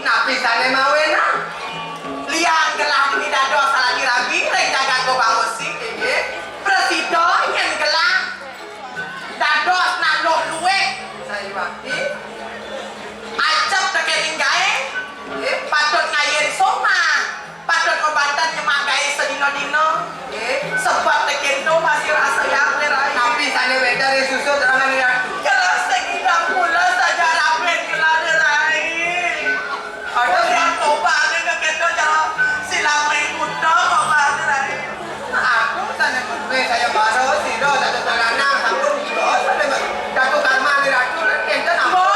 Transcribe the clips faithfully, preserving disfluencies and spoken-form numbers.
Napi sané mawinan? Liang gelah niki dados salaki rabi ring jagat Gobaosi, inggih. Prasida yén gelah dados naluh luih sayuwakti. Ajep tekén inggaé, inggih. Patut ngayin somah, patut ngobatan nyemak gaé sadina-dina. Inggih. Sebet tekén to masih rasa yang rai. Napi sané wénten ring susut rangan Ratu? Gelah sing ngidang mula saja rapin gelah rai. Aduh, yang coba nih ke kita cara silang main kuda kok bahasa rai. Aku sané menulis saya baru, sira satu tanah, sampun sira sané datu karma ni ratu, kan enten apa?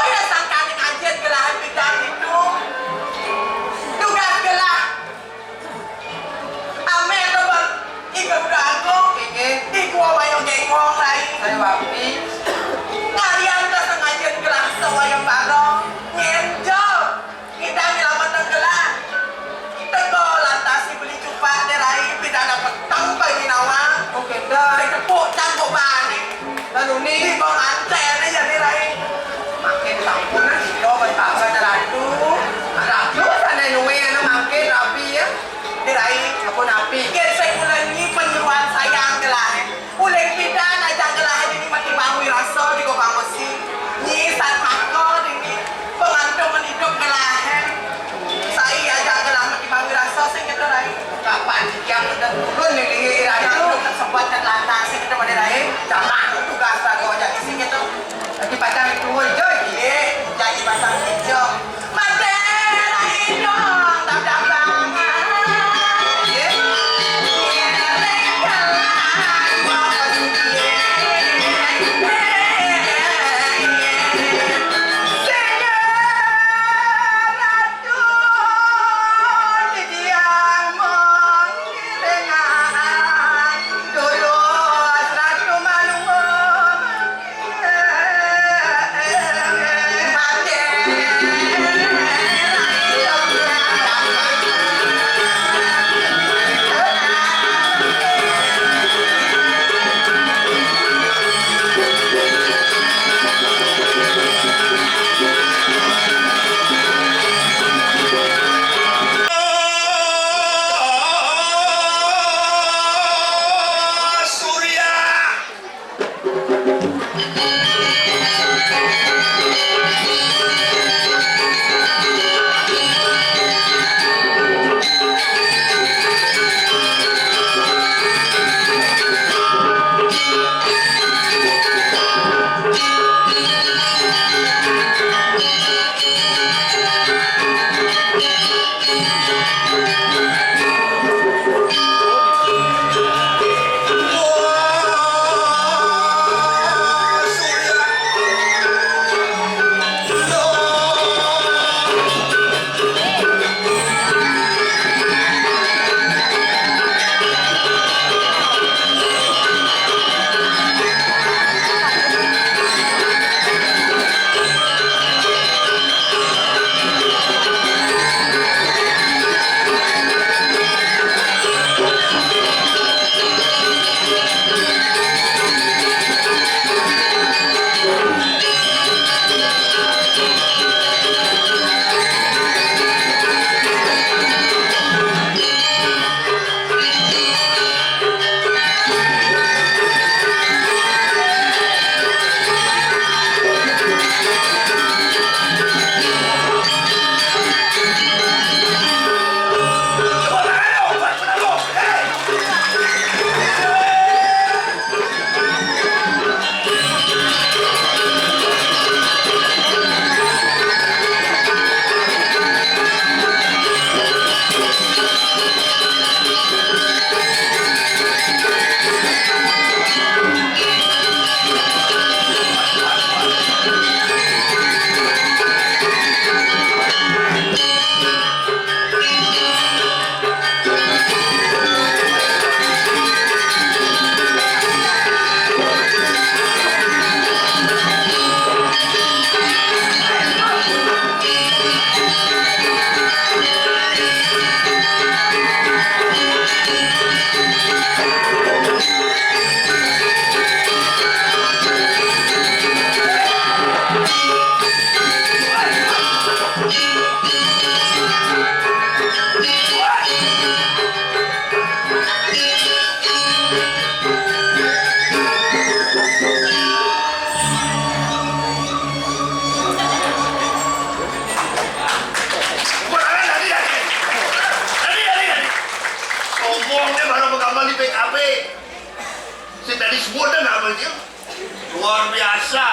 Biasa,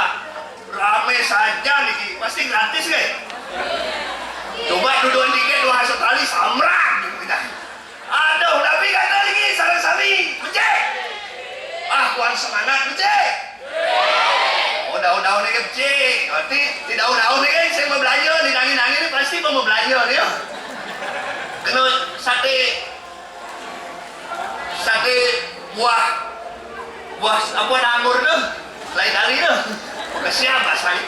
rame saja niki. Pasti gratis, nggih? Coba duduk dikit, dua setali, samrak gitu kita. Aduh, tapi kata lagi, sareng sami, becik. Ah, kuat semangat, becik. Udah-udah niki becik. Berarti tidak udah niki, saya mau belanja, di nangin-nangin ini pasti mau belanja nih. Kena sate, sate buah, buah apa, anggur tuh? Lain kali tuh. Ke siapa saya?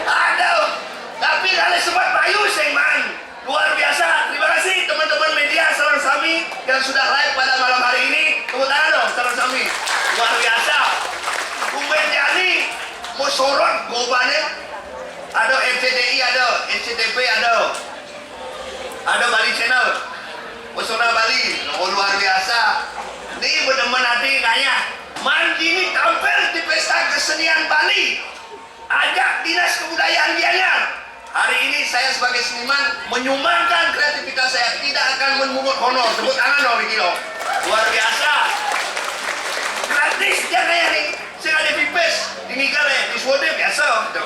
Aduh, tapi kalau sempat payu, sing man. Luar biasa. Terima kasih teman-teman media sareng sami yang sudah live pada malam hari ini. Tepuk tangan dong, sareng sami. Luar biasa. Tumben jani, mau sorot gobane. Ada R C T I, ada R C T P, ada. Ada Bali Channel. Pesona Bali. Oh, luar biasa. Ini berteman hati nanya. Man ini tampil di pesta kesenian Bali. Ajak Dinas Kebudayaan Gianyar. Hari ini saya sebagai seniman menyumbangkan kreativitas saya, tidak akan memungut honor. Tepuk tangan dong, Riki, dong. Luar biasa. Gratis, jangan ya, nih. Saya ada pipis, di Nikel ya, di Suwon biasa, gitu.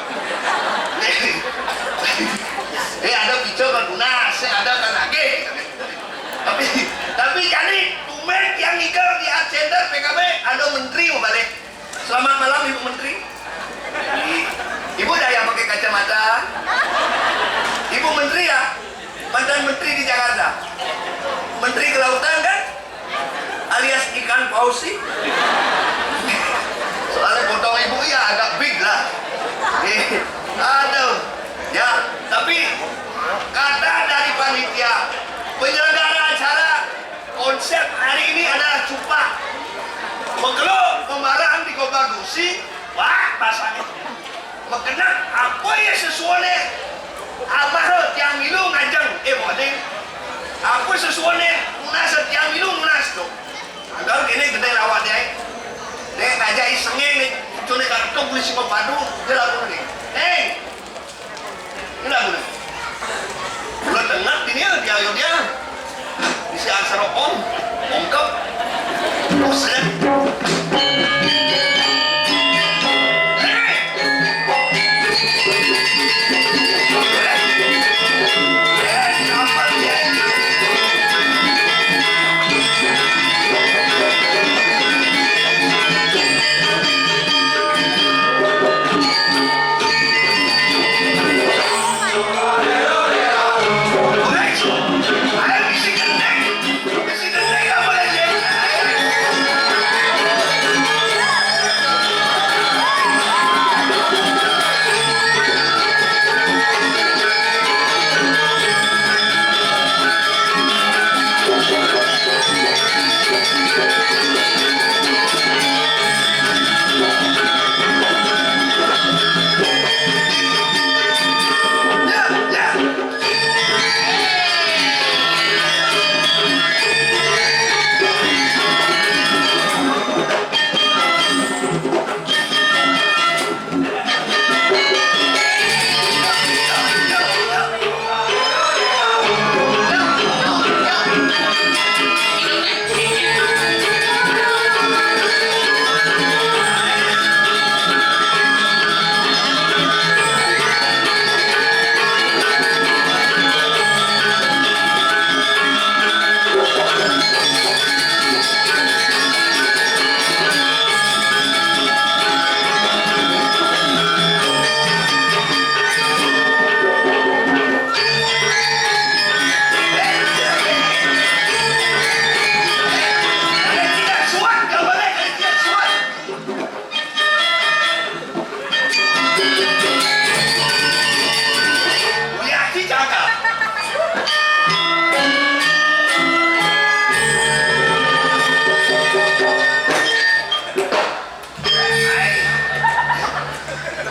Eh, ada pizza kan lunas, saya ada kan lagi. Tapi, tapi jadi, tumben yang Nikel di Art Center P K B ada menteri mau balik. Selamat malam, Ibu Menteri. Ibu dah yang pakai kacamata. Ibu Menteri ya, mantan menteri di Jakarta. Menteri Kelautan kan? Alias ikan paus sih. Soalnya potong ibu ya agak big lah. Eh, aduh. Ya, tapi kata dari panitia penyelenggara acara, konsep hari ini adalah cupak. Mengkeluk, pembarang di Kobagusi, wah, pasangnya. Mekenang apa ya sesuai amah tiang milu ngajeng, eh, bodeng. Apa sesuai nunas tiang milu nunas tu. Angkal kini gedé lawak dia. Dek ngajak isengé ni, cune kantong polisi padu, dia lagu ni. Hei, ini lagu ni. Bulan tengah ini dia, dia, dia. Isi aksara om, ongkep, buset.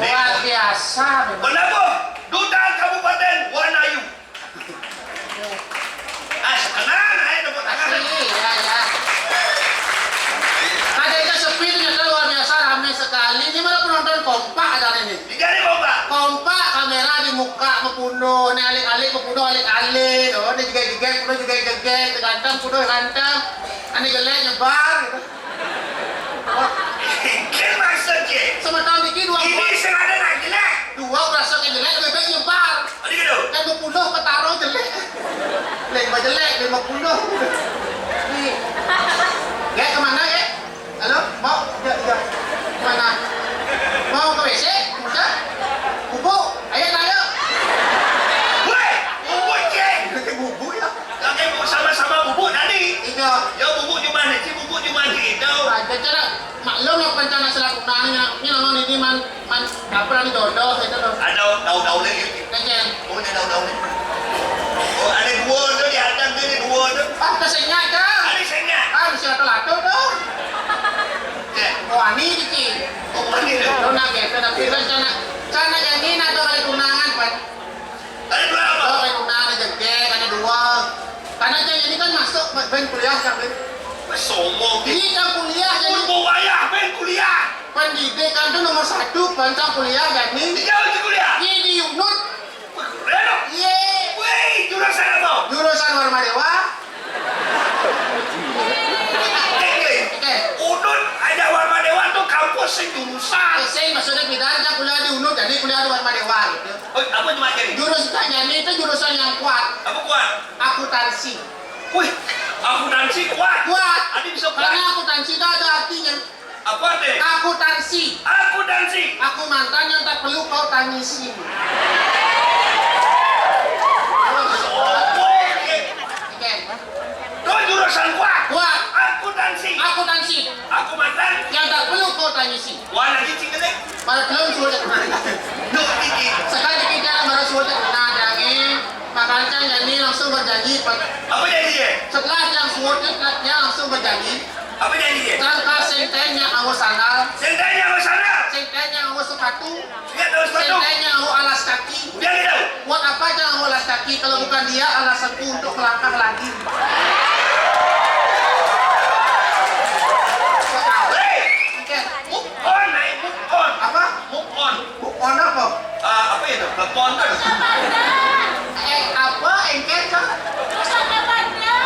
Luar biasa. Pendabuh, Duta Kabupaten Wanayu. Ah, sekenan, ayo tepuk tangan. Iya, iya. Ada itu sepi ternyata luar biasa, ramai sekali. Ini malah penonton kompak ada ini. Dijadi kompak. Kompak, kamera di muka, mepunduh, ini alik-alik, mepunduh, alik-alik. Oh, ini jegek-jegek, punduh jegek-jegek, teganteng, punduh ganteng. Ini jelek, nyebar, gitu. Iki maksud ye. Semeton iki dua. Ini sing ada nak jelek. Dua berasa ke jelek, lebih baik nyebar. Ada gitu. Kan dua puluh ketaro jelek. Lain jelek, lima puluh. Nih. Gek kemana, Gek? Halo? Mau? Ya, ya. Mana? Mau ke W C? Udah? Bubuk? Ayo, ayo. Woi, bubuk, Cek. Bubuk ya? Kakek mau sama-sama bubuk tadi. Iya. Ya, bubuk cuma ini, bubuk cuma itu. Ada cara maklum lah rencana selaku nanya. Ini nama ini man, man, apa nih jodoh itu loh. Ada daun-daun lagi. Kecil. Oh, ada daun-daun lagi. Oh, ada dua tu di atas tu, ada dua tu. Ah, tak sengak dah. Ada sengak. Ah, mesti ada latu tu. Cek. Wani dikit. Oh, wani tu. Lo nak gitu, tapi rencana, rencana yang ini nak ada kali tunangan, Pak. Ada dua apa? Oh, kali tunangan aja, Gek, ada dua. Karena Cek ini kan masuk, Ben kuliah kan, Ben? Sombong. Ini kan kuliah, jadi. Pun bawa ayah, Ben kuliah. Pendidikan tu nomor satu, Ben, Cek kuliah, jadi. Dia uji kuliah. Ini di Unut. Wih, keren loh. Iya. Wih, jurusan apa? Jurusan Warma Dewa. Oke. Oke. Unut aja Warma Dewa tuh kampus sing jurusan. Eh, sing maksudnya pindah aja kuliah di Unut, jadi kuliah di Warma Dewa gitu. Oh, apa cuma jadi? Jurusan ini itu jurusan yang kuat. Apa kuat? Akuntansi. Wih, akuntansi kuat. Kuat. Adi bisa kuat. Karena akuntansi itu ada artinya. Apa deh? Akuntansi. Akuntansi. Aku mantan yang tak perlu kau tangisi. Sombong. Oke. Tuh jurusan kuat. Kuat. Akuntansi. Akuntansi. Aku mantan. Yang tak perlu kau tangisi. Wah, lagi cing gede. Para belum sudah. Duh, tinggi. Sekali kita baru sudah. Nah, jangan. Makanya jadi langsung berjanji, Pak. Apa janji dia? Setelah yang suwut itu, dia langsung berjanji. Apa janji dia? Tangka sentenya awas sandal. Sentenya awas sandal. Sentenya awas sepatu. Dia tahu sepatu. Sentenya awas alas kaki. Dia gitu. Buat apa aja awas alas kaki kalau bukan dia alasanku untuk melangkah lagi? Hei! Oke. Move on, naik move on. Apa? Move on. Move on apa? Ah, apa ya, Dok? Telepon kan? Eh, apa? Engket kan?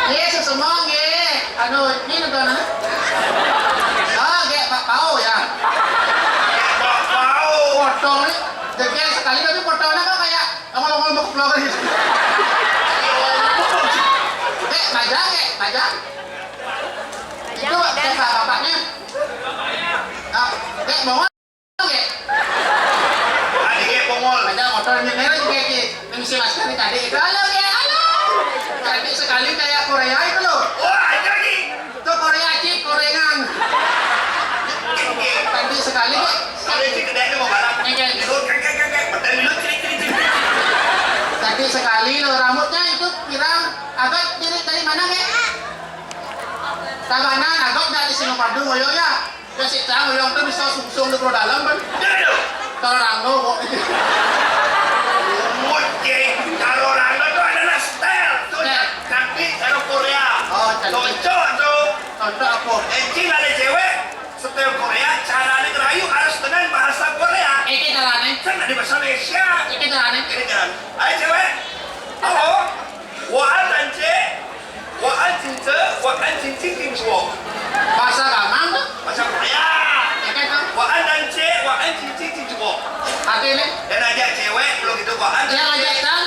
Iya, sesemong, nggih. Anu, ini nonton, ah? Ah, nggih, Pak Pau, ya. Pak Pau. Potong nih. Jadi sekali tapi potongnya kok kayak ngomong-ngomong mau keluar gitu. Eh, bajang, eh, bajang. Itu, eh, bapaknya. Ah, eh, mau Oke. Tadi kayak Bongol. Ada motornya merah juga, Ki. Yang si masker tadi itu. Halo, ya, halo. Cantik sekali kayak Korea itu loh. Wah, itu, Ki. Itu Korea, Ki, Korengan. Cantik sekali, Ki. Kalau si kedai itu mau balap. Oke. Dulu, kek, kek, kek, kek. Betul dulu, ciri, ciri, ciri. Cantik sekali loh, rambutnya itu pirang. Agak dari, dari mana, Ki? Tabanan, agak dari Singapura, ngoyo ya. Ya, si Cang Uyong tuh bisa sungsung di Pulau Dalam, kan? Iya, iya. Kalau Rangno, kok. Oke, kalau Rangno tuh adalah style. Tuh, style. Cantik, kalau Korea. Oh, cantik. Cocok tuh. Cocok apa? Encing ada cewek, style Korea, caranya ngerayu harus dengan bahasa Korea. Eke caranya? Kan ada bahasa Malaysia. Eke caranya? Ini jalan. Ayo, cewek. Halo. Wah, tance. Wah, anjing ce, wah, anjing cing cing cuok. Bahasa Ganang tuh? Bahasa Korea. Ya kan, Kang? Wah, anjing ce, wah, anjing cing cing cuok. Artinya? Dan aja cewek, belum gitu, wah, anjing. Yang aja, Kang?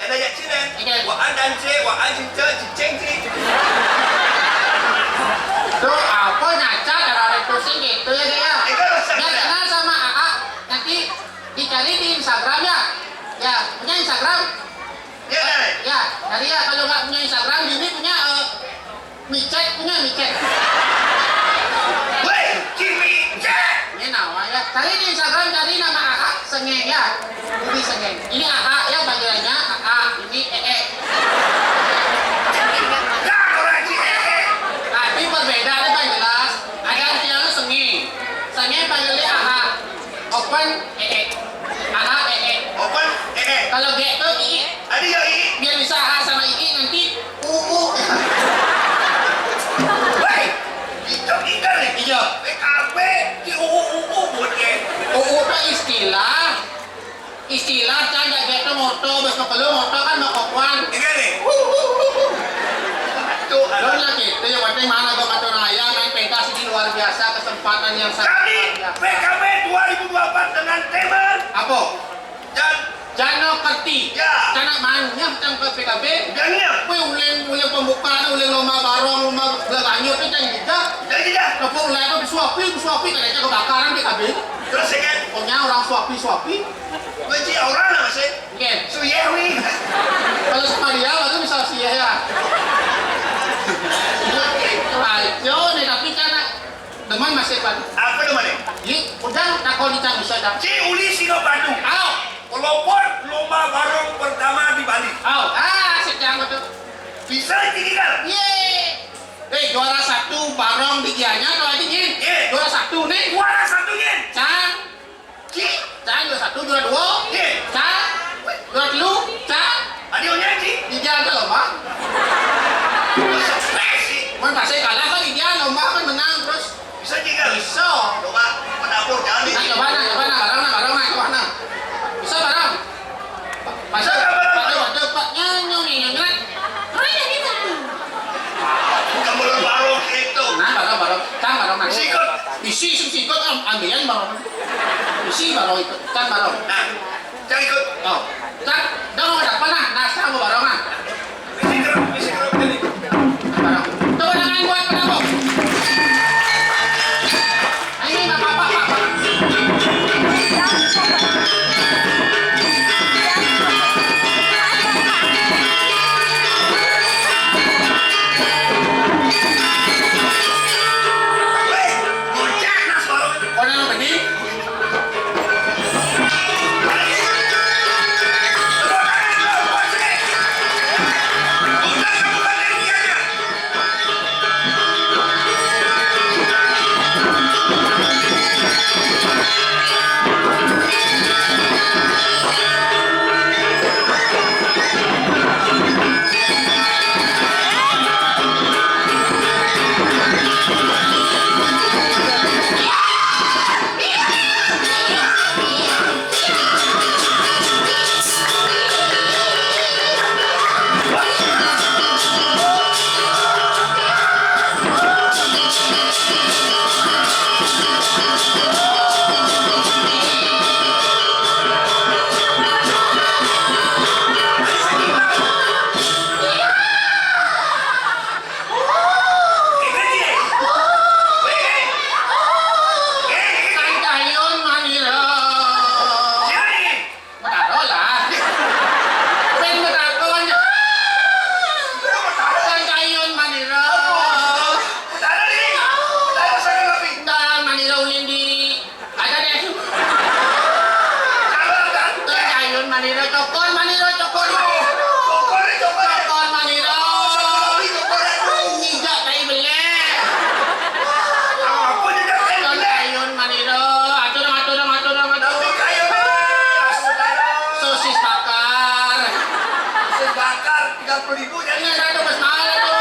Dan aja cinen. Oke. Wah, anjing ce, wah, anjing ce, cing cing cing. Tuh, apa nyaca kalau ada pusing gitu ya, dia? Itu harus. Nggak kenal sama A A, nanti dicari di Instagram ya. Ya, punya Instagram? Iya, Dai. Ya, dari ya kalau nggak punya Instagram, Dini punya, eh, micet, punya micet. Woi, Kimi Cek. Ini nama ya. Cari di Instagram, cari nama A A, Sengeng ya. Ini Sengeng. Ini A A ya panggilannya, A A. Ini E E. Nah, orang si E E. Tapi berbeda, ada yang jelas. Ada yang bilang Sengeng. Sengeng panggilnya A A. Open, E E. A A, E E. Open, E E. Kalau G tuh I. Ada ya, I? Biar bisa A sama I nanti U U. Woi, itu ikan nih. Iya. P K B, di U U, U U, buat dia. U U itu istilah. Istilah, Cang, jak gitu moto, bes pekelu moto kan mau kokoan. Iya nih. Tuh, ada. Lo lagi itu yang penting mana gua kata raya, main pentas ini luar biasa, Kesempatan yang sangat luar biasa. P K B dua ribu dua puluh empat dengan tema apa? Jan- Jano Kerti. Ya. Canak manyah cang ke P K B. Manyah. Weh, uleng, uleng pembukaan, uleng lomba barong, lomba belah banyu tu cang juga. Jadi dah. Lepas uleng tu suapi, suapi, kadang-kadang kebakaran P K B. Terus, ya kan? Pokoknya orang suapi-suapi. Benci orang lah, masih. Oke. Suyeh, wih. Kalau sama dia, baru bisa suyeh ya. Ayo nih, tapi kan demen masih padu. Apa demen nih? Ye, udah takon ikan bisa dah. Ci Uli Sinopadu. Au. Pelopor lomba barong pertama di Bali. Au. Ah, sejam betul. Bisa tinggal. Ye. Eh, juara satu barong di Gianyar kalau aja, Nyin. Ye. Juara satu nih. Juara satu, Nyin. Cang. Ci? Cang juara satu, juara dua. Ye. Cang. Juara telu. Cang. Adionya, Ci? Di dia ada lomba. Stres sih. Man pasti kalah kan, di dia lomba kan menang terus. Bisa juga. Bisa. Coba, penabur, jangan di. Nah, coba nah, coba nah, barang nah, barang nah, coba nah. Bisa barang. Masa, masa, masa, Pak, nyanyi, nyanyi, nyanyi. Bukan belum baru itu. Nah, barang, barang. Cang, barang, nah. Sikut. Isi, isi, sikut, am-, ambilan, barang. Isi, barang itu. Cang, barang. Nah, cang ikut. Oh. Cang, dah mau dapat, nah. Nah, sekarang gua barang, nah. Isi kerap, isi kerap jadi. Barang. Tepuk tangan buat penabur. Kantayun manira. Betara lah. Ben betakon. Kantayun manira. Dan manira ulin di Ada deh. Tayun manira, cokor manira, cokor. Cokor ni, cokor ni. Cokor manira. Cokor ni, cokor ni. Nijak tai belek. Apa nijak tai belek? Tayun manira. Atur dong, atur dong, atur dong, atur. Tapi kayu ni. Sosis bakar. Sosis bakar, tiga puluh ribu jadi. Iya, ada bos mahal tu.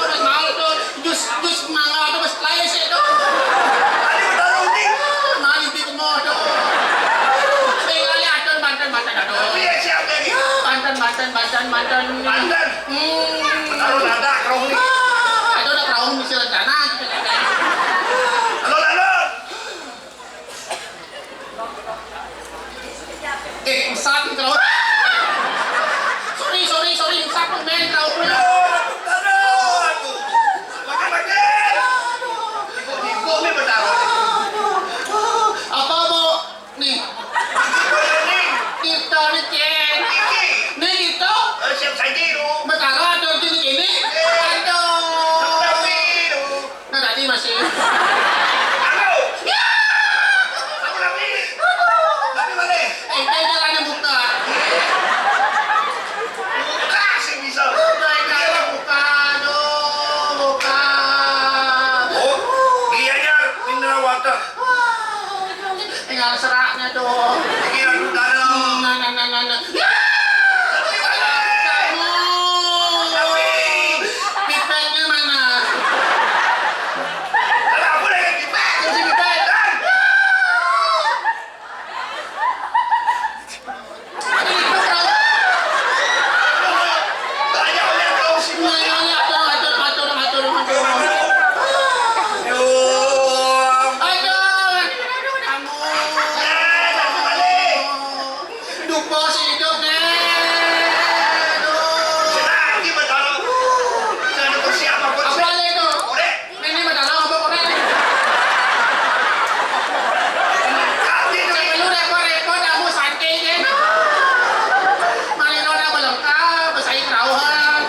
Bos mahal tu. Jus, jus mangga tu bos lain sih tu. Tadi udah loading. Mari di kemo tu. Eh, kali atur banten, banten atur. Tapi ya siap lagi. Banten, banten, banten, banten. Banten. Hmm. Taruh dada, kerong ni. Ah, ada dah kerong mesti rencana. Lalu, lalu. Eh, usap ni kalau. Sorry, sorry, sorry, usap tu, men, kalau punya. Apa mau ni? Kita ni, Cen. Ni kita. Betara tu, gini-gini. Aduh. Nah, tadi masih. Aku. Ya! Aku lagi. Lagi balik. Eh, dia jalan yang buka. Buka sih bisa. Buka, dia lah buka. Aduh, buka. Oh, iya, iya, mineral water. Wah, tinggal seraknya tuh. Pikiran utara. Nah, nah, nah, nah, nah. Ya! Kamu. Tapi. Pipetnya mana? Kalau aku lagi pipet. Kunci pipet. Banyak, banyak, kau sih. Nah, nah, nah, atur, atur, atur, atur, atur, atur. Aduh. Bos hidup nih. Aduh. Senang, gimana tahu? Saya ada kursi apa, kursi? Apa aja itu? Korek. Ini mah dalam apa korek? Tapi itu saya lu repot-repot, kamu santai deh. Mari nona belengkap, saya kerauhan.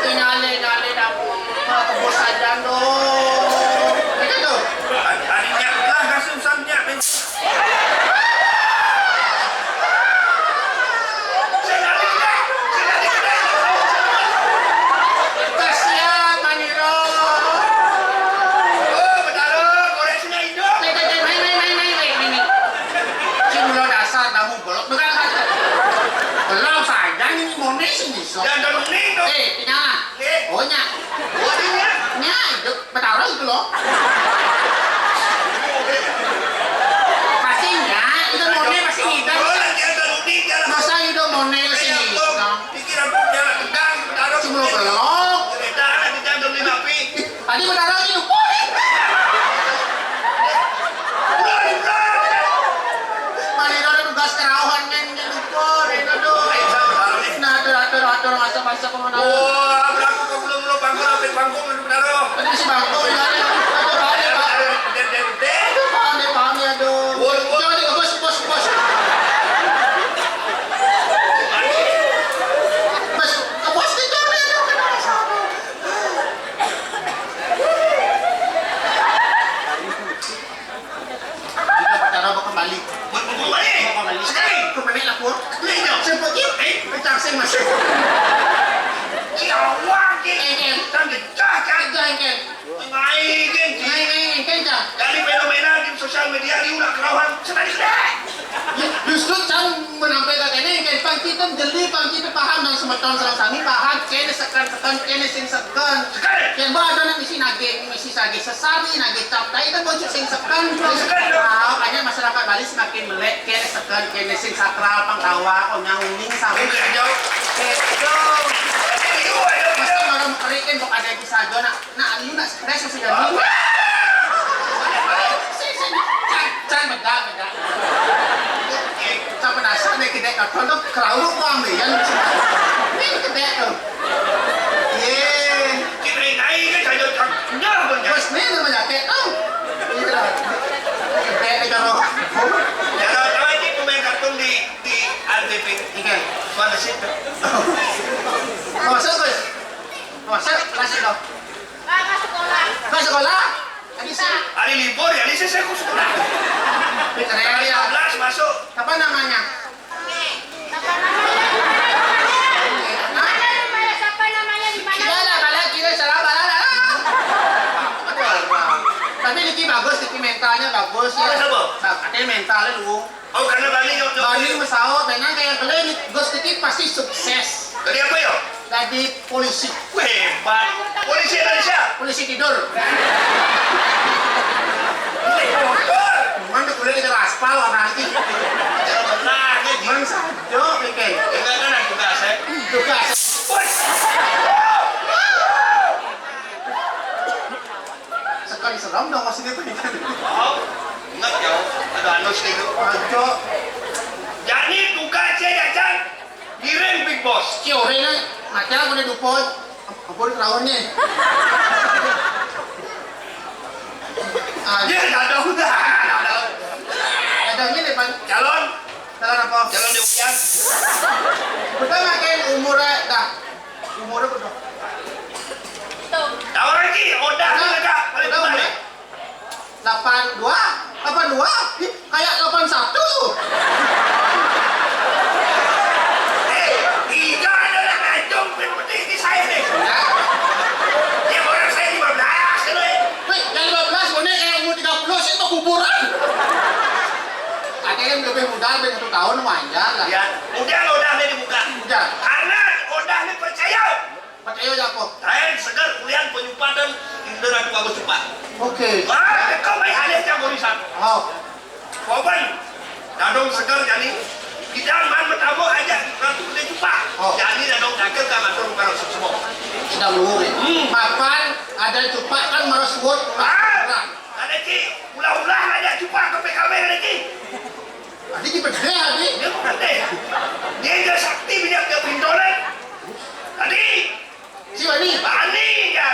Tinggal, tinggal, tinggal. Bos saja dong. Ini tuh. Tadinya lah kasih usahanya. Kasihan, Maniro. Oh, benar, koreksinya hidup. Nih, nih, nih, nih, nih, nih, nih, nih. Si mulo dasar kamu belum, bukan, kan? Belum saja ini mone sih bisa. Ya, udah mending dong. Eh, tinggal lah. Nih. Oh, nya. Oh, ini ya. Nya, hidup. Betara itu loh. Pastinya, itu mone pasti ngidang. Masa itu mone ke sini? Pikiran jalan tegang, betara. Cuma lo belok. Cerita anak kita belum lima pi. Tadi betara itu. Udah, udah. Mari ada tugas kerauhan, men. Aduh, aduh, aduh, masa-masa pemenang. Wah, berlaku kau belum lo pangkal, sampai pangkal, aduh, benar, lo. Tadi si bangku, ya, ya. Aduh, paham, ya, Pak. Aduh, paham, ya, paham, ya, aduh. Woi, woi. Jangan dikebus, kebus, kebus. Mas, kebus di jari, aduh, kenapa sama? Kita bicara mau kembali. Mau, mau kembali? Mau kembali. Sekali. Kembali lah, Pur. Iya, iya. Sempat, iya. Eh, pecah sih, Mas. Iya, wah, Ki. Eh, eh. Kan gejah, kan? Gejah, eh. Ngai, kan, Ki. Ngai, ngai, ngai, kan, Cang? Dari fenomena di sosial media, di ulah kelawan. Sekali, sekali. Justru Cang menampilkan ini, kan, pang kita jeli, pang kita paham, dan semeton sareng sami paham, kene seken, seken, kene sing seken. Sekali. Yang baru ada nak misi nage, misi sage sesari, nage cap, tapi kan bocor sing seken. Sing seken, ya. Ah, makanya masyarakat Bali semakin melek, kene seken, kene sing sakral, pang tawa, onyang uning, sami. Oke, jauh. Oke, jauh. Mesti orang mengerikan, kok ada yang kisah aja, nak. Nah, lu nak stres masih jadi. Si, si, Can, Can, beda, beda. Can penasaran deh, kedek karton tuh, kerau lu kok ambil, ya, lu sih. Ini kedek tuh. Ye. Kita naik ke saja, Can. Nyah, Bang, Can. Bos, ini namanya kedek tuh. Iya. Kedek nih, kalau. Ya, kalau ini pemain kartun di, di R T P. Iya. Suara sih. Masuk, Bos. Masuk, masuk dong. Nggak, nggak sekolah. Nggak sekolah? Tadi sih. Hari libur ya, ini sih saya sekolah. Pinter ya, ya. Lima belas masuk. Apa namanya? Oke. Apa namanya? Hah? Ada namanya, siapa namanya, di mana? Tidak ada, balik, tidak salah, balik, balik. Tapi Niki bagus, Niki mentalnya bagus, ya. Bagus apa? Nah, katanya mentalnya lu. Oh, karena Bali, yo, yo. Bali mesau, tenang kayak kalian, Gus Titi pasti sukses. Jadi apa, yo? Jadi polisi. Wih, hebat. Polisi Indonesia. Polisi tidur. Polisi tidur. Mana kuliah di aspal, warna nanti. Ya, benar, ya, Ji. Mana saja, Oke. Enggak, kan ada tugas, ya. Tugas. Wih. Sekali serem dong, Mas, ini. Oh, ingat ya, ada anu sedikit. Aduh. Jadi, tugas saya, Jajan, ngiring Big Boss. Cio, ini, mati aku udah dupot. Ampun, lawannya. Ah, iya, ada. Ada ini, Pan. Calon. Calon apa? Calon di Ukian. Udah makin umurnya, dah. Umurnya berapa? Tahu lagi, udah, udah, udah, paling udah, udah. Delapan dua, delapan dua, ih, kayak delapan satu. Eh, tiga adalah ngacung, yang penting ini saya nih. Ya. Ya, orang saya lima belas, kan, eh. Wih, yang lima belas, mana kayak umur tiga puluh sih, itu kuburan. Ada yang lebih muda, lebih satu tahun, wajar lah. Ya, udah lo udah nih dibuka. Udah. Karena udah nih percaya. Percaya aja apa? Lain segar kuliah penyumpatan Indo Ratu Agus Cupa. Oke. Wah, kau baik ada yang barisan. Oh. Koban, dadong segar jadi. Kita man bertamu aja Ratu Gede Cupa. Oh. Jadi dadong takir ka matur karo semua. Sudah mengurik. Hmm. Mapan ada Cupa kan marasuwun. Ah, ada Ci. Ulah-ulah ada Cupa ke P K W ada Ci. Ini bener, Abi. Dia bukan deh. Dia aja sakti banyak dia pintolan. Tadi. Si Wani. Bani ya.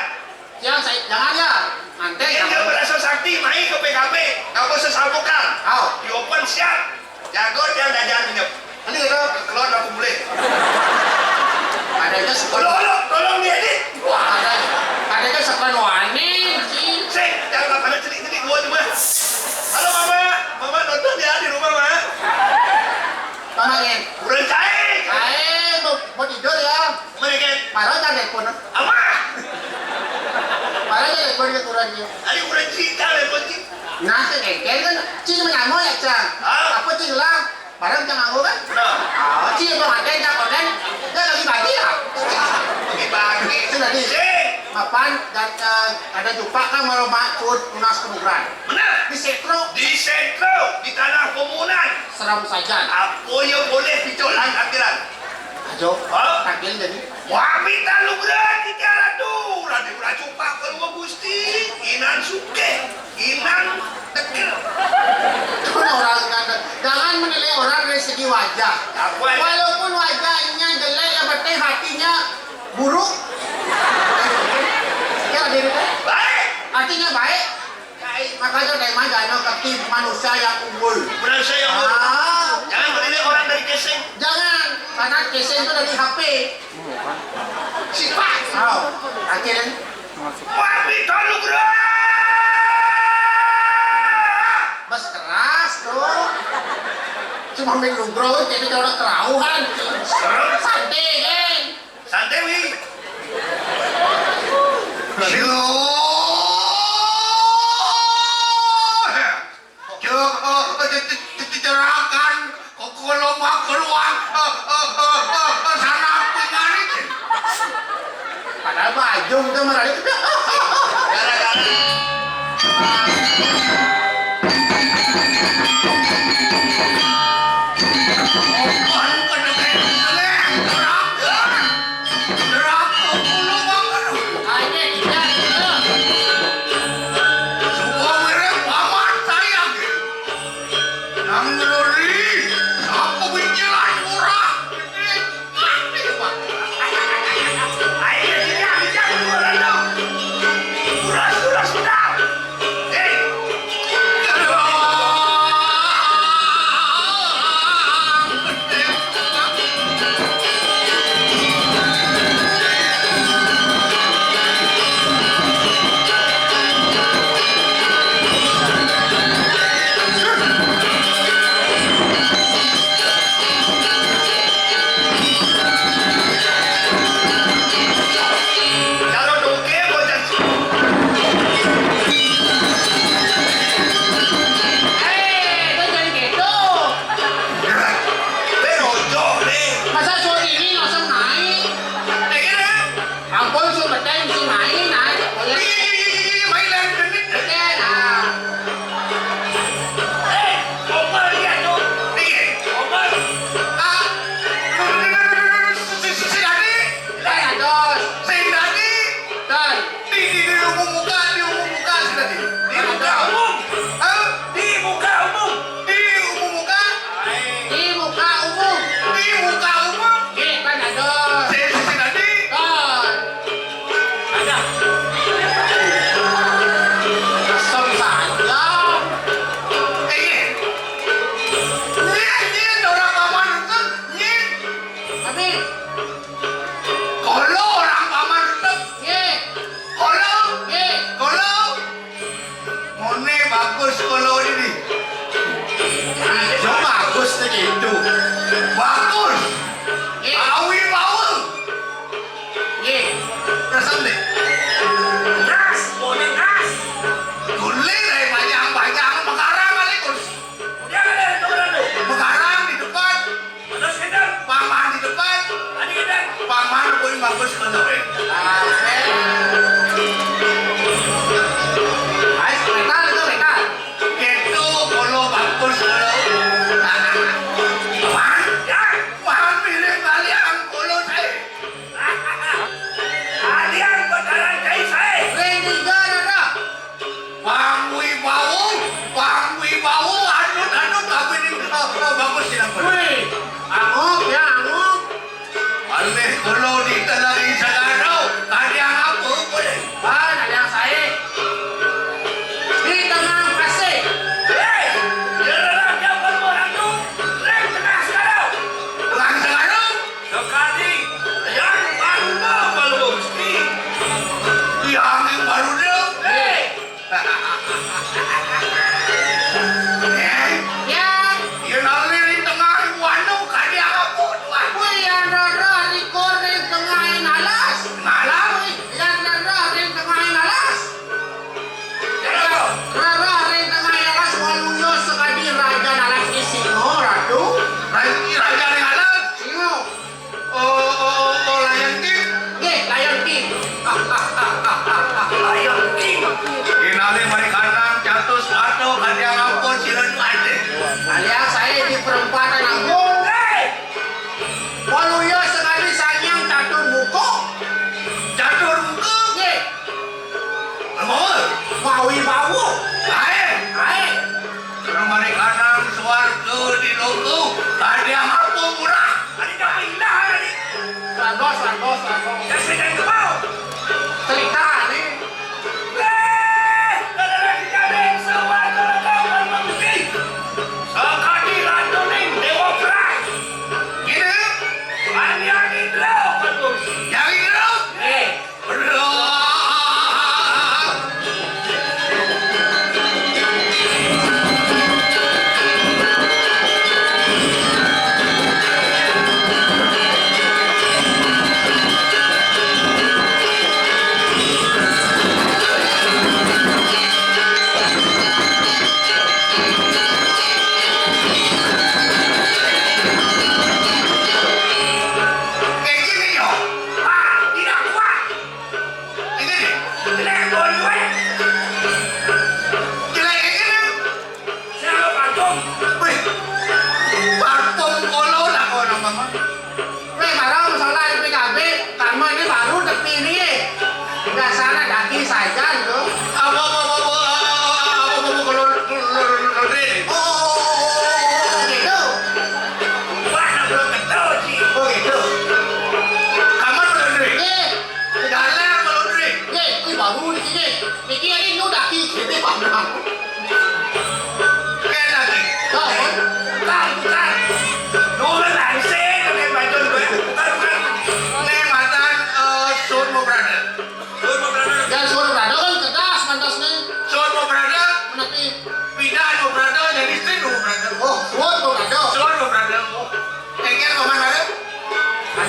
Yang saya jangan ya. Nanti dia, dia berasa sakti main ke P K P. Kamu sesamukan. Aw. Diopen siap. Jago dia ngajar minjem. Ini ya, keluar aku boleh. Ada aja suka. Tolong, tolong, tolong diedit. Wah. Ada, ada aja suka nuanin sih. Sing, jangan pada celik-celik gua cuma. Halo mama, mama nonton ya di rumah mah. Mama ya. Udah cair. Ayo, mau, mau tidur ya. Mana kan? Marah kan telepon. Apa? Marah kan telepon ke kurangnya. Tadi udah cerita telepon sih. Nah, kan kan cing menamo ya cang. Apa cing lah? Barang cang aku kan? Oh, cing mau ada yang konten. Dia lagi bagi ya. Bagi-bagi. Itu tadi. Mapan dan eh, ada jumpa kan malu mak tunas penugaran. Benar. Di setro. Di setro di tanah komunan. Seram saja. Apa yang boleh dicolak tampilan? Ajo. Hah? Tampil jadi. Wah, minta lu berarti cara tuh. Rada ulah cumpak kalau mau gusti. Inan suke. Inan tegel. Kan orang kan, jangan menilai orang dari segi wajah. Apa? Walaupun wajahnya jelek, yang penting hatinya buruk. Ya, hadirin. Baik. Hatinya baik. Makanya tema jano ke tim manusia yang unggul. Manusia yang unggul. Ah. Jangan menilai orang dari casing. Jangan, karena casing itu dari H P. Sifat. Oh, akhirnya. Wah, itu anugerah. Mas keras tuh. Cuma main nugroh, jadi kalau kerauhan. Santai, kan? Santai, Wi. Silo. Cek, eh, ce-, ce-, ce-, cerakan. Kok kalau mau keluar, eh, eh, eh, eh, eh, sana pingan itu. Padahal baju itu merah. Gara-gara. Bukan kena kayak gini, cerakan. Neraka kulo banget. Aye, iya, iya. Semua merek paman saya. Nang ngerori, siapa bikiran murah? Aye, iya, iya, iya, iya. Murah, murah, murah. Masa suruh ini langsung naik? Ampun, suruh beteng, suruh naik, naik, boleh. Oke, nah. Sing dadi. Sing dadi. Sing dadi. Di, di, di umum muka, di umum muka, sing dadi. Di muka umum. Hah? Di muka umum. Di umum muka. Di muka umum. Di muka umum. Di kan ada. Sing, sing dadi. Kan. Ada. Kesem saja. Eh, iya. Iya, iya, orang paman itu, iya. Tapi Kolo orang paman tetep. Nggih. Kolo. Nggih. Kolo. Mone bagus kolo ini. Ijo bagus nih gitu. Bagus. Nggih. Awi bau. Nggih. Resep nih. Gas, mone gas. Gule dari panjang-panjang mekarang kali, Gus. Udah ada yang turun tuh. Mekarang di depan. Terus kita. Paman di depan. Tadi kita. Paman pun bagus kolo, eh. Ayo, metal itu, metal. Itu kolo bagus, kolo. Paman. Ya. Paman pilih kalian kolo saya. Kalian bakalan kayak saya. Ready, gara. Pangwi bau, pangwi bau, anut, anut, tapi ini, eh, eh,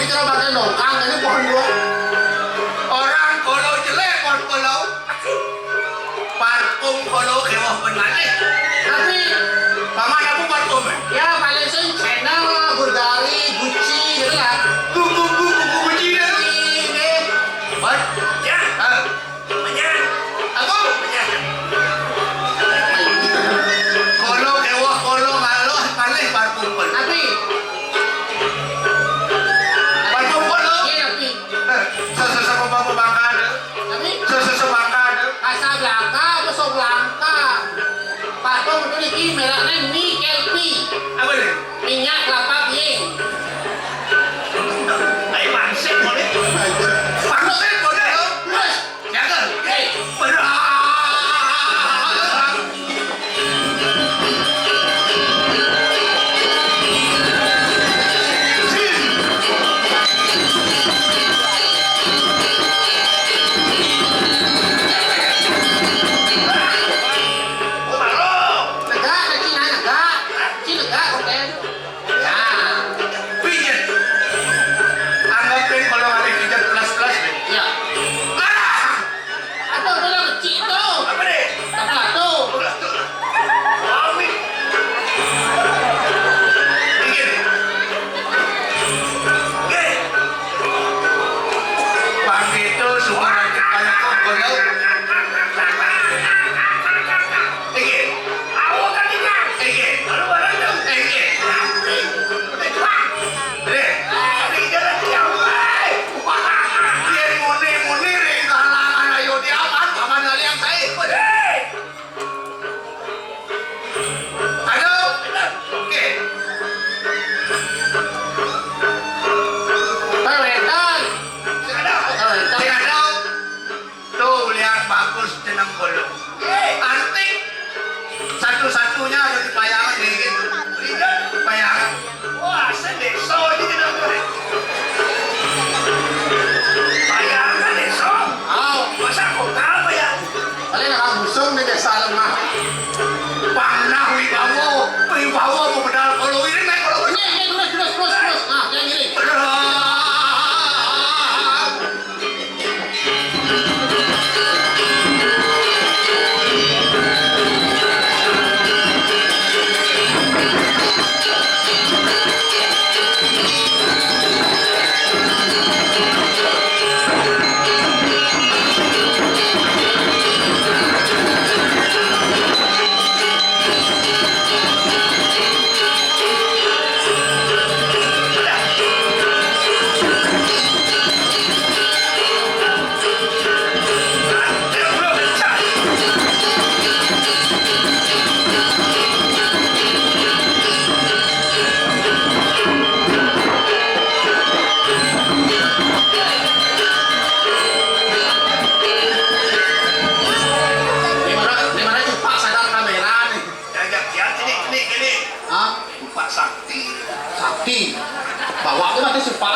Kira pakai dongkang, ini pohon dua. Orang kalau jelek, pohon kalau. Parfum kalau kewah benar, eh. Tapi, paman aku parfum, eh? Ya, paling sing Chanel, Bulgari, Gucci, gitu lah. Kuku, kuku, kuku, Gucci, deh. Ini. What? Ya. Ah. Apa? Kolo kewah, kolo ngaloh, malih parkumpul. Tapi parkumpul lo. Iya, tapi. Eh, sesama bapak bangkade. Tapi sesama bangkade. Asal belangka apa sok belangka? Parfum itu niki mereknya Mikel P. Apa nih? Minyak kelapa bening. Ayo, pangsit boleh. Pangsit boleh. Terus. Jaga. Hei. Berat. Negak, Cina negak. Cina negak, konten. Nah, pijet. Anggapin kalau ada pijet plus-plus, deh. Iya. Ah! Aduh, udah kecil tuh. Apa deh? Tabrak tuh. Tabrak tuh. Mami. Pijet. Oke. Bang itu semua lagi banyak kompor, ya. Oke. Aku tadi, Bang. Oke. Lalu barang tuh. Oke. Rapi. Udah tua. Nih, nih, jalan dia, woi. Wah, dia muni-muni ring kalangan ayo diaman, paman kalian saya. Hei. Aduh, oke. Kawetan. Sing ada. Kawetan. Sing ada. Tuh, lihat bagus jeneng kolo. Antik. Satu-satunya ada di Payangan, nih, gitu. Payangan. Wah, saya desa aja jeneng kolo. Payangan desa. Oh. Masa kota apa ya? Paling akan busung di desa lemah. Panah wibawa, wibawa mau bedal kolo ini, naik kolo ini. Ini, ini, terus, terus, terus, terus. Nah, yang ini. Berat. Gimana, gimana cepat sadar kamera nih? Ya, ya, ya, sini, sini, sini. Hah? Supak sakti. Sakti. Bawa ke mati supak.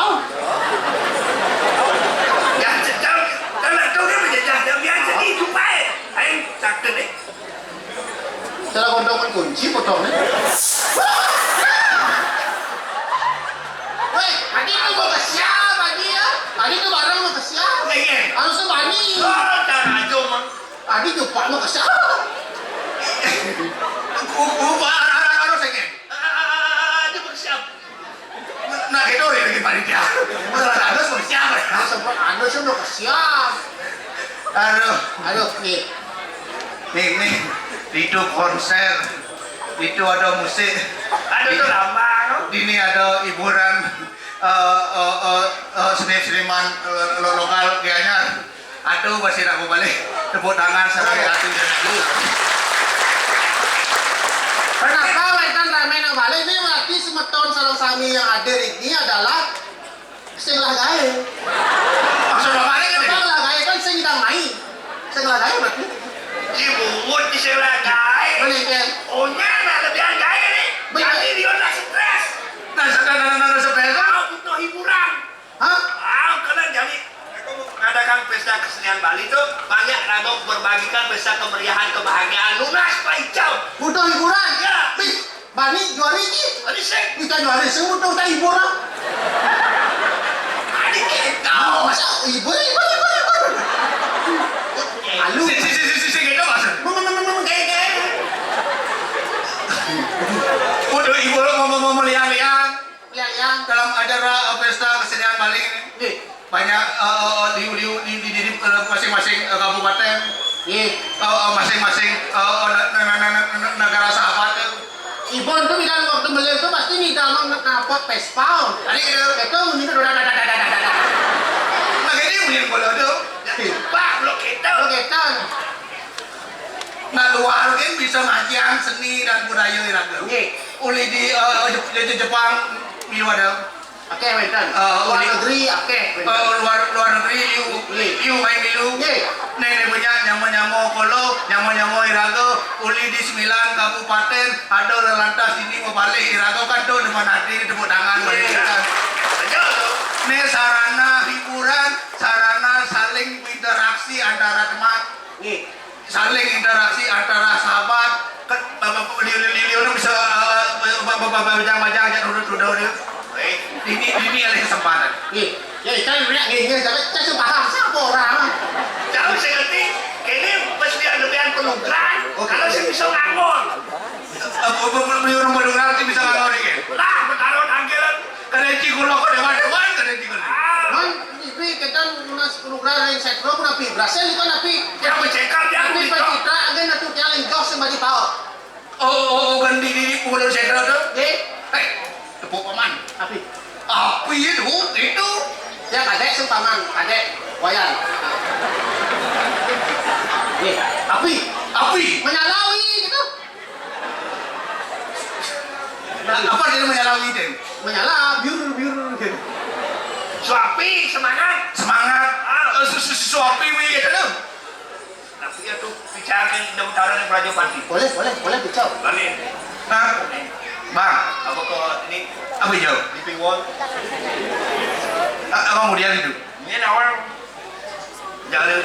Ya, jejal. Kalau tu dia menjejal, dia biar jadi supak, eh. Ayo, sakti ni. Salah gondongan kunci potongnya. Weh, tadi tu mau ke siapa dia? Tadi tu barang mau ke siapa? Iya. Harus ke Bani. Oh, tak ada, Mang. Tadi jumpa mau ke siapa? Ku, ku, arah, arah, arah, saya. Ah, dia mau ke siapa? Nak gitu, ya, lagi panitia. Masalah anu sama siapa, ya? Sempat anu sih udah kesian. Aduh. Aduh, nih. Nih, nih. Itu konser. Itu ada musik. Aduh, itu lama, no? Ini ada hiburan, eh, eh, eh, eh, seni-seniman, eh, lo-, lokal, kayaknya. Aduh, masih nak mau balik. Tepuk tangan sekali hati dan dulu. Kenapa wetan ramai nak balik? Ini berarti semeton sareng sami yang hadir ini adalah sing lah gawe. Maksud apa ni, kan? Sing lah gawe kan sing idang naik. Sing lah gawe berarti. Di mulut di sing lah gawe. Boleh, kan? Oh, nya nak lebihan gawe ni. Boleh. Jadi dia nak stres. Nah, sedang, nah, nah, nah, stres. Ah, butuh hiburan. Hah? Ah, kena jadi. Aku mau mengadakan pesta kesenian Bali tu banyak nak mau berbagikan pesta kemeriahan, kebahagiaan. Nunas, Pak Icau. Butuh hiburan? Ya. Bih, Bani, juari ni. Bani sih. Kita juari sih, butuh tak hibur lah. Ibur, ibur, ibur, ibur. Halu. Si, si, si, si, si, si, gitu maksud. Meng, meng, meng, meng, kayak, kayak. Udah ibur, mau, mau, mau, mau liang-liang. Liang-liang. Dalam acara, eh, pesta kesenian Bali ini. Nih. Banyak, eh, eh, eh, liu-liu di, di, di, di, eh, masing-masing, eh, kabupaten. Nih. Eh, eh, masing-masing, eh, eh, ne-, ne-, ne-, ne-, ne-, negara sahabat, eh. Ibon tuh bilang waktu beli itu pasti nih dalam ngapot pespal. Tadi gitu. Itu gitu, udah, udah, udah. Nah, jadi yang punya bola tuh. Pak, belum kita. Belum kita. Nah, luar kan bisa ngajian seni dan budaya iraga. Nggih. Uli di, eh, Jep-, Jep-, Jepang, milu ada. Oke, wénten. Eh, luar uli negeri, oke, wénten. Eh, luar, luar negeri, liu, nggih, liu main milu. Nggih. Nenek punya nyamo-nyamo kolo, nyamo-nyamo iraga, uli di sembilan kabupaten, ada lelantas ini mau balik iraga kan tuh depan hati tepuk tangan. Nggih. Balik kan. Betul. Ini sarana hiburan, sarana saling interaksi antara teman. Nggih. Saling interaksi antara sahabat, kan, bapak, beliau, beliau, beliau bisa, eh, bapak, bapak, bapak, bajang, bajang, aja, udah, udah, udah. Eh, ini, ini ada kesempatan. Nih, ya, kan, ya, ya, ya, tapi saya paham, siapa orang? Kalau saya ngerti, ini mesti ada yang penugaran, oke, kalau saya bisa ngangon. Eh, bu-, bu-, bu-, beliau orang penugaran, nanti bisa ngangon, ya? Lah, bertaruh anggaran. Kada cikulo, kada dewan, kada cikulo. Ah. Man, Ipi kita mas program yang saya tahu pun api berhasil itu kan api. Yang mencekam dia tapi api pak itu. Citra agen atu tiang yang jauh sembari tahu. Oh, oh, oh, kan di, di, di, bulan saya tahu tuh. Nggih. Eh, tepuk paman. Api. Api itu, itu. Ya, kadek sing paman, kadek. Wayan. Nggih, api. Api. Menyalawi gitu. Nah, apa dia menyala lilin? Menyala, biur, biur, gitu. Suapi, semangat. Semangat. Ah. Eh, su-, su-, suapi, wi, gitu, tuh. Tapi ya tuh, bicara yang udah utara nih, Praja Pati. Boleh, boleh, boleh, bicara. Balik. Nah, Bang. Apa kok ini? Apa jauh? Living wall. Ah, apa kemudian itu? Ini awal. Jangan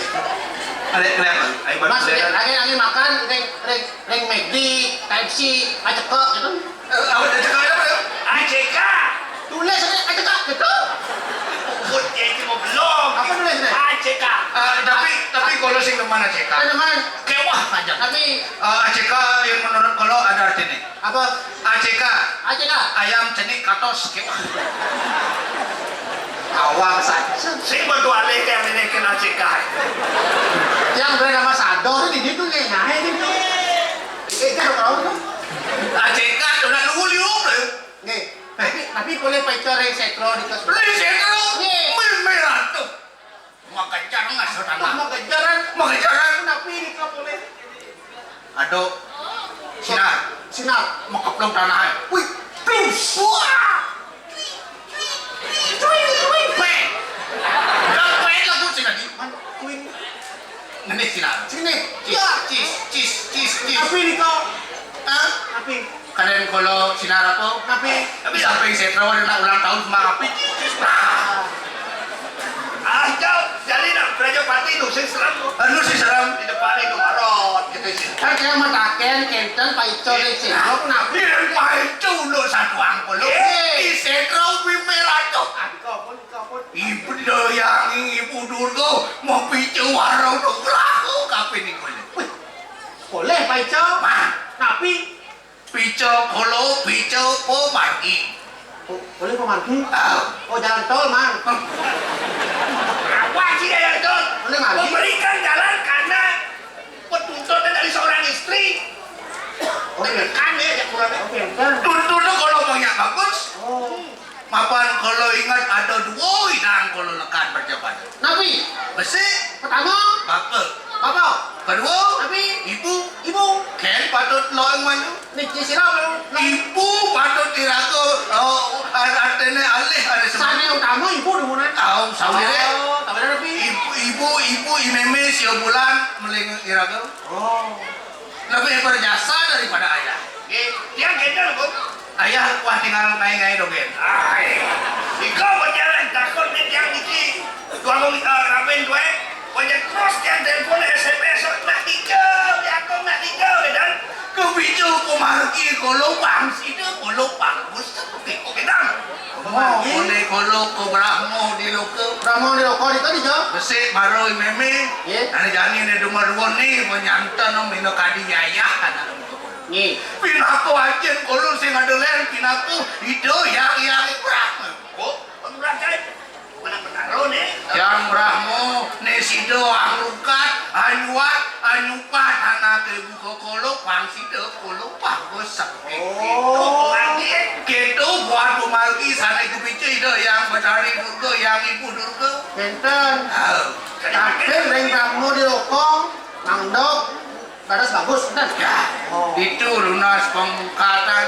ada kelihatan. Ayo, Mas, lagi, lagi, lagi makan, ring, ring, ring McD, K F C, acekek gitu. Eh, apa acekek apa ya? A C K. Tulis aja acekek gitu. Puput ya itu mau belum. Apa tulis nih? A C K. Eh, tapi, tapi kalau sing teman A C K. Teman. Kewah aja. Tapi eh, A C K yang menurut kalau ada artinya. Apa? A C K. A C K. Ayam cenik katos. Awal saja. Sing berdua lagi yang ini kena A C K. Yang bernama Sador ini tuh nih, nah ini tuh. Eh, jangan tahu tuh. A C K tuh udah nunggu liur tuh. Nih, tapi, tapi boleh pacar yang setro di kelas. Boleh setro? Nih. Meme ratu. Makejar nggak saudara? Makejaran. Makejaran. Tapi ini nggak boleh. Aduh. Sinar. Sinar. Makeplong tanah. Wih. Plus. Wah. Wih. Wih. Wih. Wih. Wih. Wih. Udah, wih, lagu sih tadi. Man, Queen. Ini sinar. Sini. Cis, ya. Cis, cis, cis, cis. Tapi ini kok. Hah? Tapi Kadén kolo sinar apa? Tapi, tapi samping setra ada nak ulang tahun sama api. Ah, jauh. Jadi nak Raja Pati itu sing serem tuh. Anu sih serem. Di depan itu marot gitu sih. Kan saya mataken kenten Pak Ico di sini. Lo kenapa? Iya, Pak Ico udah satu angkol lo. Eh. Di setra ubi merah tuh. Aduh, kapun, kapun. Ibu doyang, ibu dulu mau picu warung tuh. Laku kapin nih gue. Wih, boleh Pak Ico. Mah. Tapi Pico kolo, pico pemargi. Oh, boleh pemargi? Ah. Oh, jalan tol, Mang. Apa sih jalan tol? Boleh margi? Memberikan jalan karena petuntutan dari seorang istri. Oke. Tekan ya, ya kurang. Oke, entar. Tuntunnya kalau maunya bagus. Oh. Mapan kalau ingat ada dua idang kalau lekat berjabat. Napi? Besi. Pertama. Bapa. Bapa. Kedua. Napi? Ibu. Ibu. Ken patut lo yang maju. Niki sira lo. Ibu patut diraga. Oh, ar-, artinya alih ada sebab. Sane utama ibu dumunan. Tahu, sawire. Oh, sawire napi? Ibu, ibu, ibu, imeme sio bulan meling iraga. Oh. Lebih berjasa daripada ayah. Nggih, tiang gendel, Bu. Ayah wah tinggal ngai-ngai dogén. Ai. Iko berjalan takut ni tiang niki. Dua mau, eh, ramen dua. Banyak terus tiang telepon S M S. Nak tiga, ya aku nak tiga, dan kepicu pemargi kalau bang sida kalau bagus. Oke, oke, dah. Mangkin. Koné kolo ka Brahma di loka. Brahma di loka ditu dija? Besik mara mémé. Nggih. Ané jani né duma dua né, panyanten mino kadi yayah anak. Nggih. Pinaka ajin kolo sing ada lén, pinaka Ida Hyang Hyang Brahma. Kok, Brahma? Mana benar lo né? Hyang Brahma, né sida angrukat, anyuat, anyupat anaké buka kolo, pang sida kolo, pang besik. Oh. Kéto, buat pemargi sané kapica Ida Hyang Betari Durga, Hyang Ibu Durga. Nénten. Oh. Tapi ring Brahma di loka, mangda bagus, nénten. Ya, ditu nunas pamungkatan,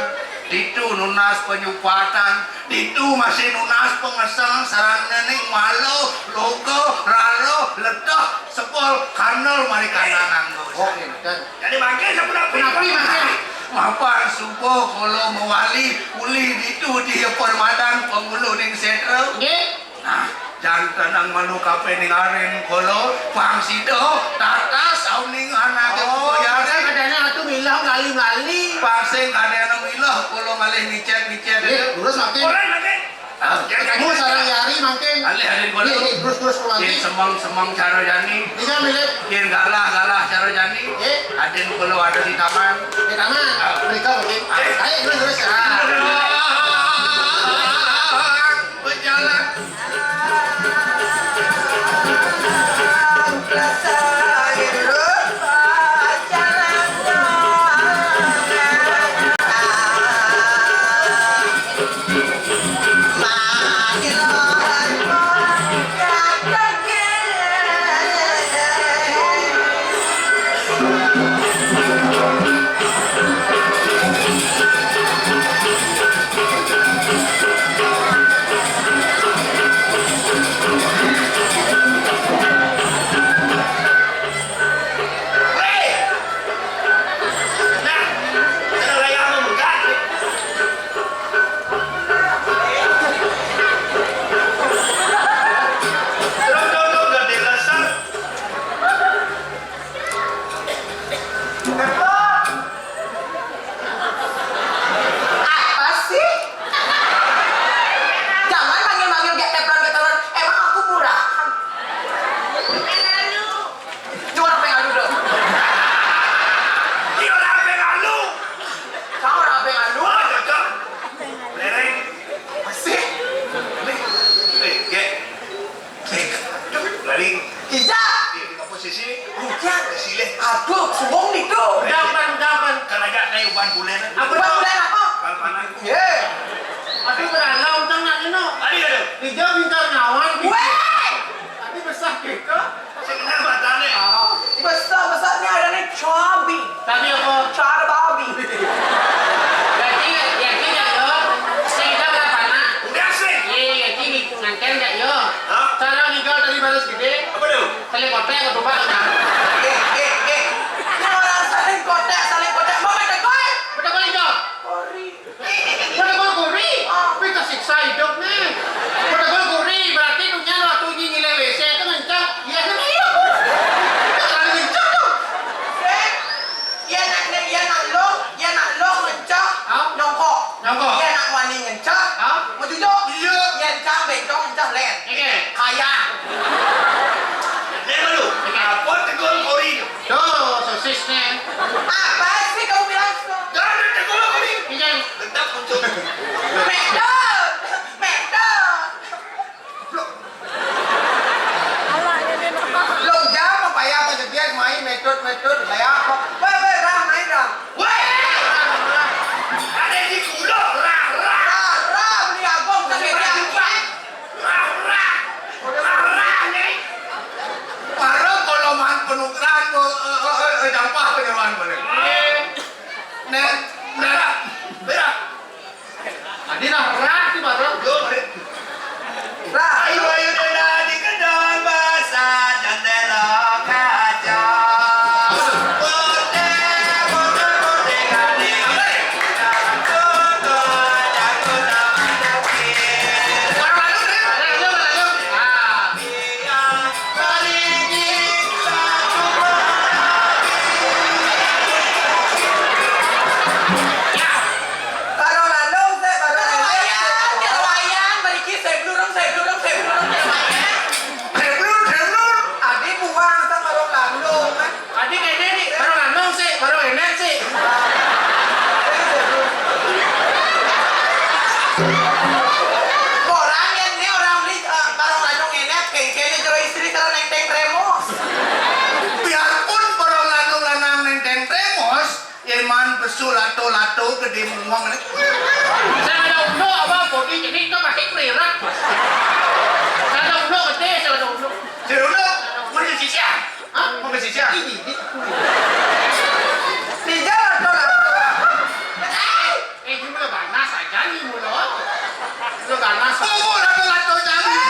ditu nunas panyupatan, ditu masih nunas pangeseng sareng nénéng mala, loka, rara, leteh, sepul, kandel, mari kana nganggo. Oh, nénten. Jadi mangkin sapunapi? Punapi mangkin? Mapan suba kala mawali, uli ditu di permadan panguluning sétra. Nggih. Nah, janten ang manu kape ning arin kala, pang sida tatas sauning anake. Oh, boyare. Kadane atu milah ngali-ngali. Pang sing kadane milah kala ngalih micet-micet. Nggih, terus mangkin. Ora mangkin. Ah, ketemu sareng Yari mangkin. Alih arin kala. Nggih, nggih, terus, terus, mangkin. Nggih, semeng-semeng cara jani. Nika milih. Nggih, galah-galah cara jani. Nggih. Aden kala ada di taman. Di taman. Ah. Mereka mangkin. Ah. Ayo, terus, terus. Ah. Berjalan. Apa sih? Jangan manggil-manggil gak tepran, gak tepran. Emang aku murahan? Cuma apa yang alu dong? Iya, apa yang alu? Kamu apa yang alu? Oh, cocok. Lereng. Masih? Eh, gek. Lari. Ija. Iya, di posisi. Hujan. Silih. Aduh, suwung niku. Dapan, dapan. Kan aja naik uban bulan. Apa uban tuh? Bulan apa? Kalpanan. Ye. Aduh, beralau, tang nak kena. Adi, aduh. Ija bingkar ngawan. Weh! Tadi besar kita. Sing kenal matane. Ah. Besar, besarnya ada nih cabi. Tapi apa? Cara babi. Berarti, yakin ya, yo? Sehingga berapa anak? Udah sih. Iya, yakin nganten nggak, yo? Hah? Cara ninggal dari balas gede. Apa tuh? Saling kotek atau coba, kan? Eh, eh, eh. Nah, orang saling kotek, saling kotek. Mau pada koi? Pada koi, yo? Kori. Pada kori-kori, ah, pika siksa hidup nih. Pada kori-kori, berarti dunia waktu ini nilai W C itu ngencang, iya kan iya. Itu kan ngencang tuh. Sik, iya nak, iya nak lo, iya nak lo ngencang, ah? Nyongkok. Nyongkok. Iya nak wani ngencang, ah? Mau jujur? Iya. Iya ngencang, bencong ngencang, len. Oke. Kaya. Len dulu. Oke. Apa tegur kori itu? Mesu lato-lato gedé muang né. Sing ada unduk apa, bodi jenik to masih kelirak. Sing ada unduk gedé, sing ada unduk. Sing ada unduk, mun sisih. Hah? Mun sisih. Ini, ini. Dijal lato-lato. Eh, ini mah ganas aja nih, mulo. Itu ganas. Tunggu lato-lato jangan.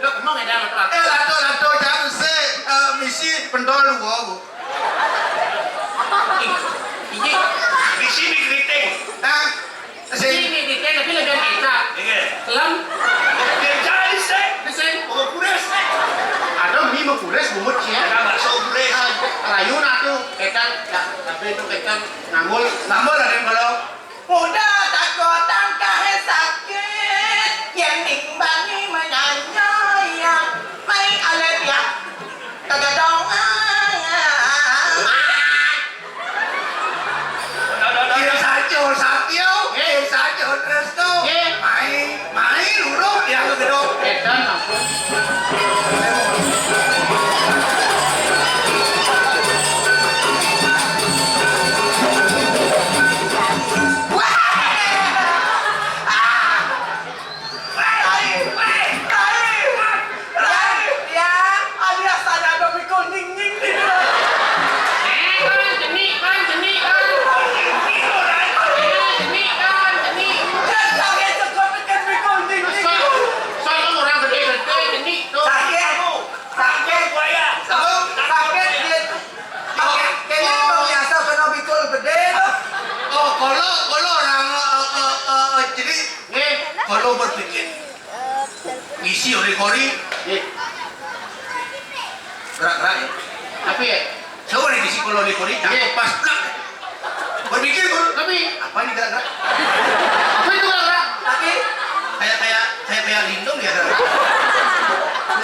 Lo ngomong ya, lato-lato. Eh, lato-lato jangan sih, eh, misi pentol dua, Bu. Ih, iji. Di sini keriting. Hah? Sing. Iji keriting, tapi lebih enak. Iya. Lem. Kerja di sini. Di sini. Oh, kures. Ada mie mau kures, bungut sih ya. Ada bakso kures. Ah, rayu nah tuh, ketan. Ya, tapi itu ketan ngangul. Ngangul ada yang kalau. Muda tako tangkah sakit, yang nimbani menyanyi, ya. Mai ale dia. Kagak dong. Yen sajo Satyo, yen sajo Tresno. Nggih. Mai, mai lurung ya gedok. Edan ampun. Wah! Ah! Rai, rai, rai, rai. Alias ada dong mikul nying nying di luar. Eh, kan jenik, kan jenik, kan. Eh, jenik, kan jenik. Dan saya cekot ikan mikul nying nying. Soal orang gede-gede jenik tuh. Sakit, sakit buaya. Sakit dia. Kayaknya emang biasa kena mikul gede tuh. Oh, kalau kalau orang eh, eh, eh, eh, jadi kalau berpikir ngisi oleh Kori. Gerak-gerak ya. Tapi ya, coba nih ngisi kalau oleh Kori, jangan pas plak. Berpikir, Kori. Tapi apa ini gerak-gerak? Apa itu gerak-gerak? Tapi kayak kayak kayak kayak lindung ya gerak.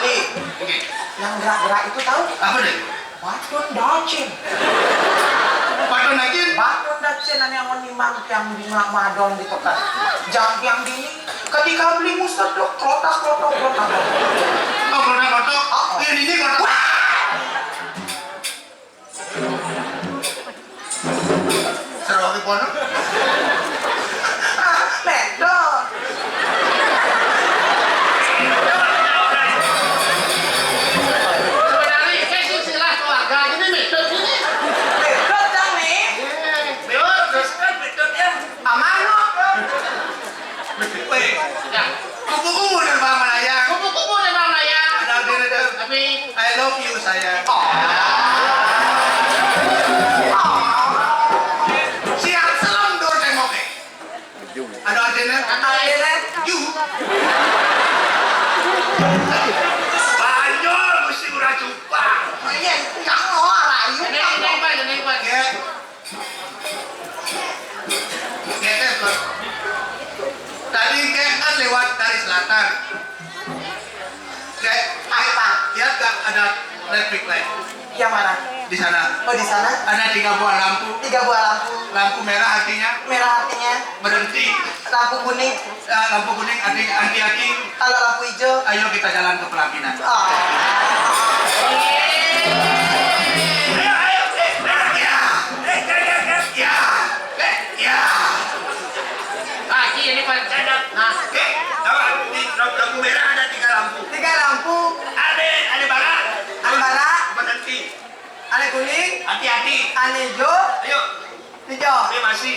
Nih, oke. Yang gerak-gerak itu tahu? Apa deh? Batun dacin. Batun dacin? Batun dacin, ane amun nimbang tiang bingak madon di tokat. Jang tiang dini, ketika beli muster tuh, kelotak, kelotok, kelotak. Oh, kelotak, kelotok? Oh, oh. Iya, ini kelotak. Wah! Seru api pondok. Ah, medot. Sebenarnya saya sih istilah keluarga, jadi medot ini. Medot, Cang, nih. Iya, medot, terus kan medot ya. Aman, kok. Weh, ya. Kupu-kupu dan Bang Melayang. Kupu-kupu dan Bang Melayang. Ada, ada, ada. Tapi I love you, sayang. Oh. Oh. Siap selam dur tengoke. Ada artinya? Ada artinya? You. Banjol mesti urang cupang. Oh, iya, yang lo rayu. Ini, ini, Pak, ini, Pak. Ya. Kek, kek, tadi kek kan lewat dari selatan. Kek, apa? Lihat nggak ada traffic light? Yang mana? Di sana. Oh, di sana? Ada tiga buah lampu. Tiga buah lampu. Lampu merah artinya? Merah artinya? Berhenti. Lampu kuning. Ya, lampu kuning, hati-hati. Kalau lampu hijau? Ayo kita jalan ke pelaminan. Oh. Ayo, ayo, eh, eh, ya. Eh, ya, ya, ya. Ya, eh, ya. Lagi ini Pak Chandra. Nah, oke. Tahu, di lampu merah ada tiga lampu. Tiga lampu. Ada, ada bara. Ada bara. Berhenti. Ada kuning. Hati-hati. Ada hijau. Ayo. Hijau. Ini masih.